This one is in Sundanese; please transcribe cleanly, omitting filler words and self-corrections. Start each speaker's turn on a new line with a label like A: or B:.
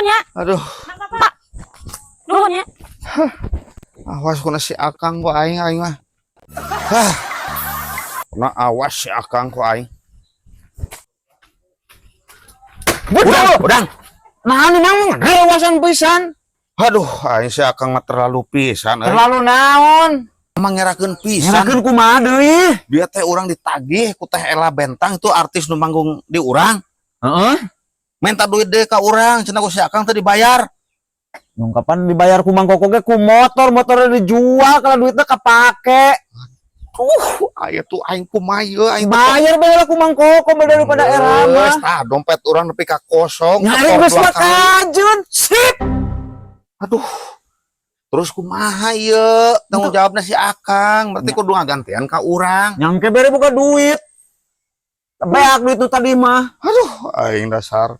A: Nuhun ya.
B: Aduh.
A: Pak. Nuhun ya.
B: Awas kuna si Akang ku aing, aing mah. Hah. Kuna awas si Akang ku aing.
C: Betul.
B: Udang.
C: Nah, ini nang rewasan pisan.
B: Aduh, aing si Akang mah terlalu pisan euy.
C: Terlalu naon?
B: Emang ngerakeun pisan.
C: Ngerakeun kumaha deui?
B: Dia teh urang ditagih ku Teh Ella Bentang, itu artis nu manggung di urang. Minta duit deh ka urang, cenah ku si Akang teh dibayar.
C: Nung kapan dibayar ku Mang Koko ge ku motor, motornya dijual kalau duitnya kepake.
B: Aya tuh aing kumaha ieu aing teh.
C: Bayar bae lah ku Mang Koko daripada era
B: Geus,
C: mah.
B: Tah, dompet urang nepi ka kosong.
C: Nyari
B: Setor
C: geus
B: dua
C: mah
B: kali.
C: Kajun. Sip.
B: Aduh. Terus kumaha ieu? Tanggung jawabnya si Akang, berarti kudu ngagantian ka urang.
C: Nyangke bere buka duit. Beak duit nu tadi mah.
B: Aduh, aing dasar.